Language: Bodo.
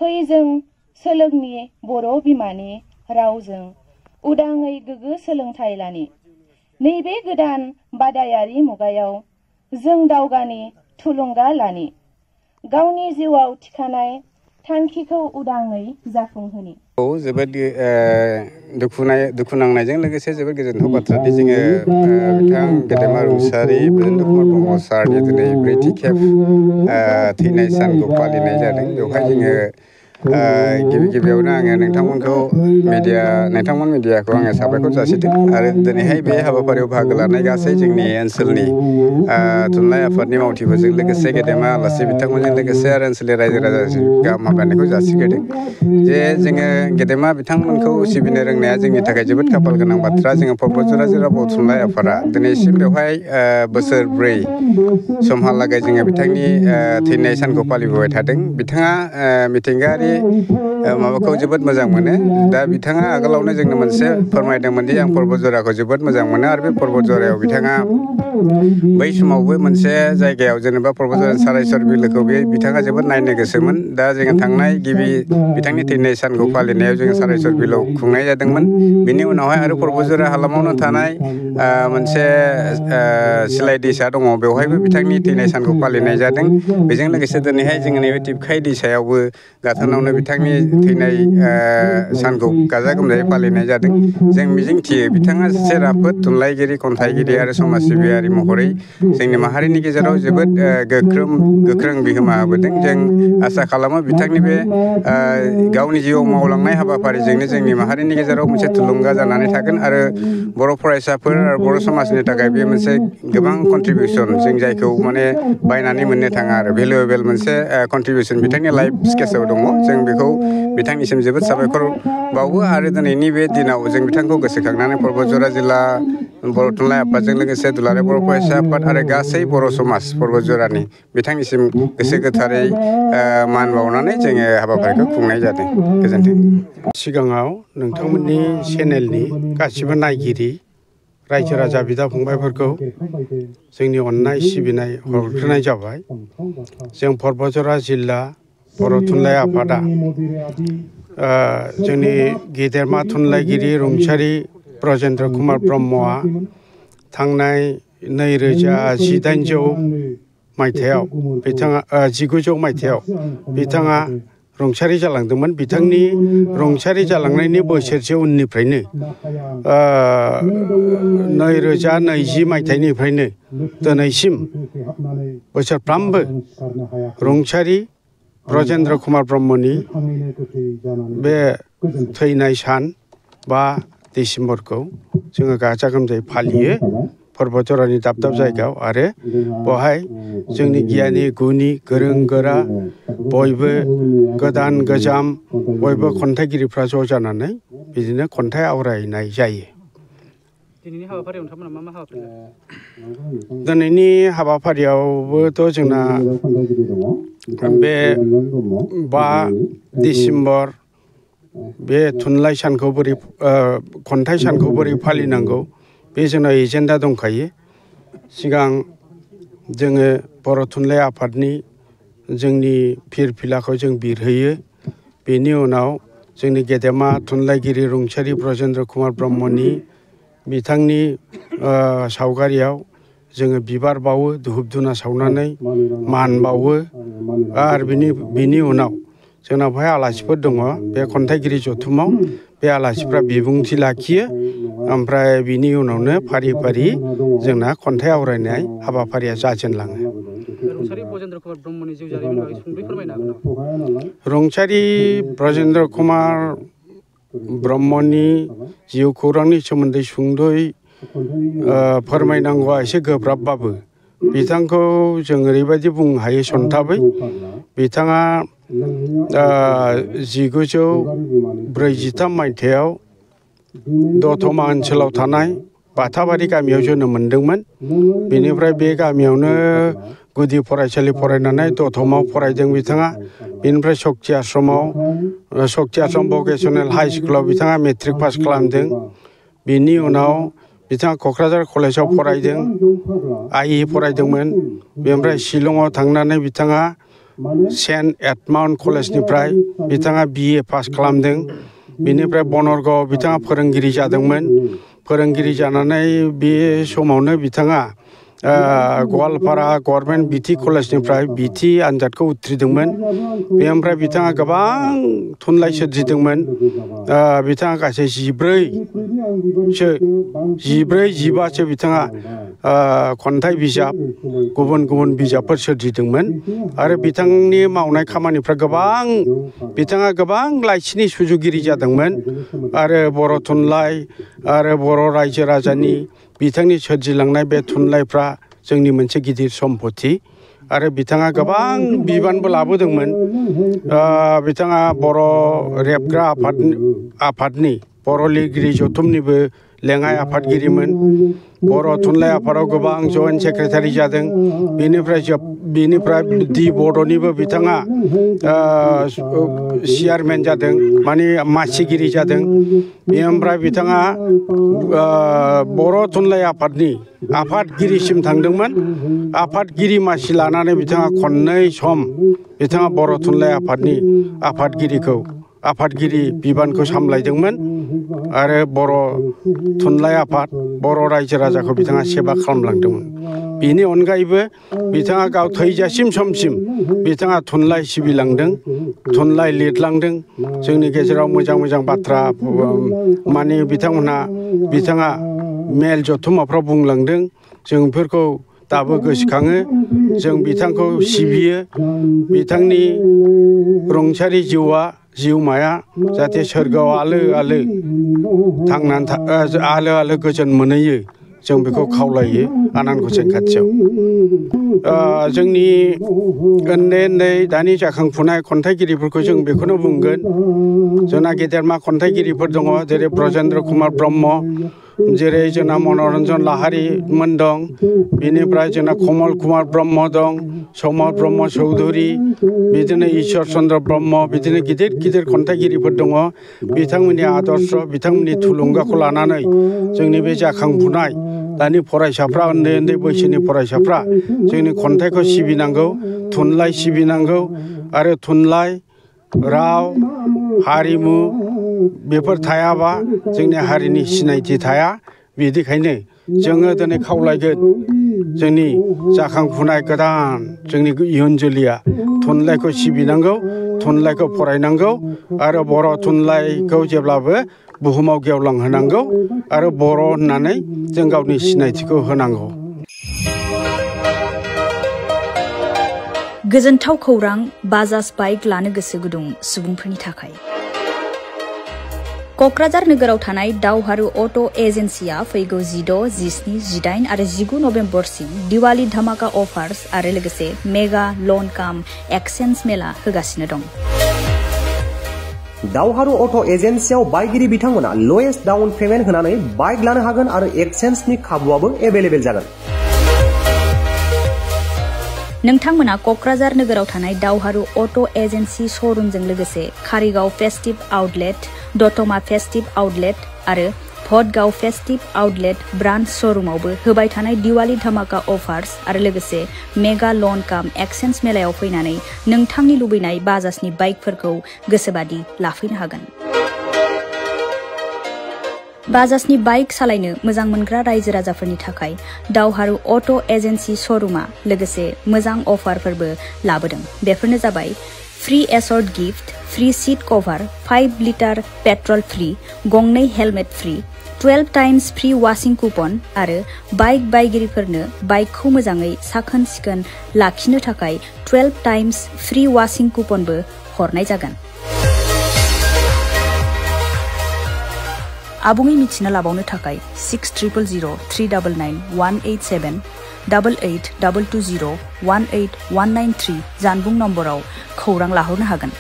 फै जों सोलोंनि बर' बिमानि रावजों उदाङै गोग्गो सोलोंथाइ लानि। नैबे गोदान बादायारि मुगायाव जों दावगानि थुलुंगा लानि। गावनि जिउआव थिखानाय थांखिखौ उदाङै जाफुंहोनि। जोबोद दुखु नांनायजों लोगोसे जोबोद गोजोनथाव बाथ्रा दि जोङो बिथां गेदेमा रुंसारि ब्रजेन्द्र कुमार ब्रह्म सारनि दिनै ब्रैथि खेब थैनाय सानखौ फालिनाय जादों। बेवहाय जोङो गिबियावनो आङो नोंथांमोन मिडियाखौ आङो साबायखर जासिदों आरो दिनैहाय बे हाबाफारियाव बाहागो लानाय गासै जोंनि ओनसोलनि थुनलाइ आफादनि मावथिफोरजों लोगोसे गेदेमा आलासि बिथांमोनजों लोगोसे आरो ओनसोलनि रायजो राजाजों गाहाम हामलायनायखौ जासिग्रोदों जे जोङो गेदेमा बिथांमोनखौ सिबिनो रोंनाया जोंनि थाखाय जोबोद खाफाल गोनां बाथ्रा। जोङो पर्बतझरा जिल्ला बर' थुनलाइ आफादा दिनैसिम बेवहाय बोसोरब्रै समहालागै जोङो बिथांनि थैनाय सानखौ फालिबोबाय थादों। बिथाङा मिथिंगायारि माबाखौ जोबोद मोजां मोनो। दा बिथाङा आगोलावनो जोंनो मोनसे फोरमायदोंमोन दि आं पर्बतझराखौ जोबोद मोजां मोनो आरो बे पर्बतझरायाव बिथाङा बै समावबो मोनसे जायगायाव जेनेबा पर्बतझरानि सारायसर बिलोखौ बिथाङा जोबोद नायनो गोसोमोन। दा जोङो थांनाय गिबि बिथांनि थैनाय सानखौ फालिनायाव जोङो सारायसर बिलोआव खुंनाय जादोंमोन। बिनि उनावहाय आरो पर्बतझरा हालामावनो थानाय मोनसे सिलाय दैसा दङ, बेवहायबो बिथांनि थैनाय सानखौ फालिनाय जादों। बेजों लोगोसे दिनैहाय जोङो नैबे टिपखाय दैसायावबो गाथोनावनो बिथांनि थैनाय सानखौ गाजा गोमजायै फालिनाय जादों। जों मिजिंथियो बिथाङा सासे राफोद थुनलाइगिरि, खन्थाइगिरि आरो समाज सिबियारि महरै जोंनि माहारिनि गेजेराव जोबोद गोख्रों बिहोमा होबोदों। जों आसा खालामो बिथांनि बे गावनि जिउआव मावलांनाय हाबाफारिजोंनो जोंनि माहारिनि गेजेराव मोनसे थुलुंगा जानानै थागोन आरो बर' फरायसाफोर आरो बर' समाजनि थाखाय बे मोनसे गोबां कन्ट्रिबिउसन, जों जायखौ माने बायनानै मोननो थाङा आरो भेलुएबल मोनसे कन्ट्रिबिउसन बिथांनि लाइफ स्केचाव दङ। जों बेखौ बिथांनिसिम जोबोद साबायखर बावो आरो दिनैनि बे दिनाव जों बिथांखौ गोसोखांनानै पर्बतझरा जिल्ला बर' थुनलाइ आफादजों लोगोसे दुलाराय बर' फरायसा आफाद आरो गासै बर' समाज पर्बतझरानि बिथांनिसिम गोसो गोथारै मान बावनानै जोङो हाबाफारिखौ खुंनाय जादों। गोजोन्थों। सिगाङाव नोंथांमोननि चेनेलनि गासिबो नायगिरि रायजो राजा बिदा फंबायफोरखौ जोंनि अननाय सिबिनाय हरग्रोनाय जाबाय। जों पर्बतझरा जिल्ला बर' थुनलाइ आफादा जोंनि गेदेरमा थुनलाइगिरि रुंसारि ब्रजेन्द्र कुमार ब्रह्मआ थांनाय 1900 मायथाइयाव बिथाङा 1900 मायथाइयाव बिथाङा रुंसारि जालांदोंमोन। बिथांनि रुंसारि जालांनायनि बोसोरसे उननिफ्रायनो 2020 मायथाइनिफ्रायनो दिनैसिम बोसोरफ्रामबो रुंसारि ब्रजेन्द्र कुमार ब्रह्मनि बे थैनाय सान 5 डिसेम्बरखौ जोङो गाजा गोमजायै फालियो पर्बतझरानि दाब दाब जायगायाव। आरो बेवहाय जोंनि गियानि गुनि गोरों गोरा बयबो गोदान गोजाम बयबो खन्थाइगिरिफ्रा ज' जानानै बिदिनो खन्थाइ आवरायनाय जायो। दिनैनि हाबाफारियाव नोंथांमोना मा हाबाफारि लादों? दिनैनि हाबाफारियावबोथ' जोंना बे 5 डिसेम्बर बे थुनलाइ सानखौ बोरै खन्थाइ सानखौ बोरै फालिनांगौ बे जोंनाव एजेन्डा दंखायो। सिगां जोङो बर' थुनलाइ आफादनि जोंनि फिरफिलाखौ जों बिरहोयो। बेनि उनाव जोंनि गेदेमा थुनलाइगिरि रुंसारि ब्रजेन्द्र कुमार ब्रह्मनि बिथांनि सावगारियाव जोङो बिबार बावो, धुप धुना सावनानै मान बावो। आरो बिनि उनाव जोंनाव बेहाय आलासिफोर दङ बे खन्थाइगिरि जथुमाव। बे आलासिफ्रा बिबुंथि लाखियो। ओमफ्राय बिनि उनावनो फारि फारि जोंना खन्थाइ आवरायनाय हाबाफारिया जाजेनलाङो। रुंसारि ब्रजेन्द्र कुमार ब्रह्मनि जिउ जारिमिननि बागै सुंद'यै फोरमायनो हागोन नामा? रुंसारि ब्रजेन्द्र कुमार ब्रह्मनि जिउ खौरांनि सोमोन्दै सुंद'यै फोरमायनांगौआ एसे गोब्राबबाबो बिथांखौ जों ओरैबायदि बुंनो हायो सन्थाबै। बिथाङा 1943 मायथाइयाव दतमा ओनसोलाव थानाय बाथाबारि गामियाव जोनोम मोनदोंमोन। बेनिफ्राय बे गामियावनो गुदि फरायसालि फरायनानै दतमायाव फरायदों बिथाङा। बेनिफ्राय सक्ति आश्रम भकेसनेल हाइ स्कुलाव बिथाङा मेट्रिक पास खालामदों। बिनि उनाव बिथाङा क'क्राझार कलेजाव फरायदों, आइ फरायदोंमोन। बेनिफ्राय शिलंआव थांनानै बिथाङा सेन्ट एडमाउन्ट कलेजनिफ्राय बिथाङा BA पास खालामदों बेनिफ्राय बनरगाव बिथाङा फोरोंगिरि जादोंमोन फोरोंगिरि जानानै बे समावनो बिथाङा गवालपारा गभर्नमेन्ट BT कलेजनिफ्राय BT आनजादखौ उथ्रिदोंमोन बेनिफ्राय बिथाङा गोबां थुनलाइ सोरजिदोंमोन बिथाङा गासै 14-15सो बिथाङा खन्थाइ बिजाब गुबुन गुबुन बिजाबफोर सोरजिदोंमोन आरो बिथांनि मावनाय खामानिफ्रा गोबां बिथाङा गोबां लाइसिनि सुजुगिरि जादोंमोन आरो बर' थुनलाइ आरो बर' रायजो राजानि बिथांनि सोरजिलांनाय बे थुनलाइफ्रा जोंनि मोनसे गिदिर सम्पति आरो बिथाङा गोबां बिबानबो लाबोदोंमोन बिथाङा बर' रेबग्रा आफादनि बर' लिरगिरि जथुमनिबो लेङाइ आफादगिरिमोन बर' थुनलाइ आफादाव गोबां जइन्ट सेक्रेटारि जादों बेनिफ्राय दि बड'निबो बिथाङा चेयारमेन जादों माने मासिगिरि जादों बेनिफ्राय बिथाङा बर' थुनलाइ आफादनि आफादगिरिसिम थांदोंमोन आफादगिरि मासि लानानै बिथाङा खननै सम बिथाङा बर' थुनलाइ आफादनि आफादगिरि बिबानखौ सामलायदोंमोन आरो बर' थुनलाइ आफाद बर' रायजो राजाखौ बिथाङा सेबा खालामलांदोंमोन बेनि अनगायैबो बिथाङा गाव थैजासिम समसिम बिथाङा थुनलाइ सिबिलांदों थुनलाइ लिरलांदों जोंनि गेजेराव मोजां मोजां बाथ्रा माने बिथाङा मेल जथुमाफ्राव बुंलांदों जों बेफोरखौ दाबो गोसोखाङो जों बिथांखौ सिबियो बिथांनि रुंसारि जिउमाया जाहाथे सोरगोआव आलो आलो गोजोन मोनहैयो जों बेखौ खावलायो आनान गसाइनि खाथियाव जोंनि उन्दै दानि जाखांफुनाय खन्थाइगिरिफोरखौ जों बेखौनो बुंगोन जोंना गेदेरमा खन्थाइगिरिफोर दङ जेरै ब्रजेन्द्र कुमार ब्रह्म जेरै जोंना मनरन्जन लाहारिमोन दं बेनिफ्राय जोंना कमल कुमार ब्रह्म दं समर ब्रह्म चौधुरी बिदिनो ईश्वर चन्द्र ब्रह्म बिदिनो गिदिर गिदिर खन्थाइगिरिफोर दङ बिथांमोननि आदर्श बिथांमोननि थुलुंगाखौ लानानै जोंनि बे जाखांफुनाय दानि फरायसाफ्रा उन्दै बैसोनि फरायसाफ्रा जोंनि खन्थाइखौ सिबिनांगौ थुनलाइ सिबिनांगौ आरो थुनलाइ राव हारिमु बेफोर थायाबा जोंनि हारिनि सिनायथि थाया बिदिखायनो जोङो दिनै खावलायगोन जोंनि जाखांफुनाय गोदान जोंनि इयुन जोलैया थुनलाइखौ सिबिनांगौ थुनलाइखौ फरायनांगौ आरो बर' थुनलाइखौ जेब्लाबो बुहुमाव गेवलांहोनांगौ आरो बर' होननानै जों गावनि सिनायथिखौ होनांगौ। गोजोनथाव खौरां बाजाज बाइक लानो गोसो गुदुं सुबुंफोरनि थाखाय क'क्राझार नोगोराव थानाय दावहारु अट' एजेन्सिया फैगौ 16, 17, 18 आरो 19 नभेम्बरसिम दिवाली धामाका अफार्स आरो लोगोसे मेगा लन काम एक्सचेन्ज मेला होगासिनो दं। दावहारु अट' एजेन्सियाव बायगिरि बिथांमोना लवेस्ट डाउन पेमेन्ट होनानै बाइक लानो हागोन आरो एक्सचेन्जनि खाबुआबो एभेलेबेल जागोन। नोंथांमोना क'क्राझार नोगोराव थानाय दावहारु अट' एजेन्सि श'रुमजों लोगोसे कारिगाव फेस्टिभ आउटलेट दतमा फेस्टिभ आउटलेट आरो भटगाव फेस्टिभ आउटलेट ब्रान्च श'रुमावबो होबाय थानाय दिवाली धामाका अफार्स आरो लोगोसे मेगा लन काम एक्सचेन्ज मेलायाव फैनानै नोंथांनि लुबैनाय बाजाजनि बाइकफोरखौ गोसोबादि लाफैनो हागोन। बाजाजनि बाइक सालायनो मोजां मोनग्रा रायजो राजाफोरनि थाखाय दावहारु अट' एजेन्सि श'रुमा लोगोसे मोजां अफारफोरबो लाबोदों। बेफोरनो जाबाय free assured gift, free seat cover, 5 litre petrol free, गंनै helmet free, 12 times free washing coupon आरो बाइक बायगिरिफोरनो बाइकखौ मोजाङै साखोन सिखोन लाखिनो थाखाय 12 टाइम्स फ्री वाशिं कुपनबो हरनाय जागोन। आबुङै मिथिना लाबावनो थाखाय 6000399187 8822018193 जानबुं नम्बराव खौरां लाहरनो हागोन।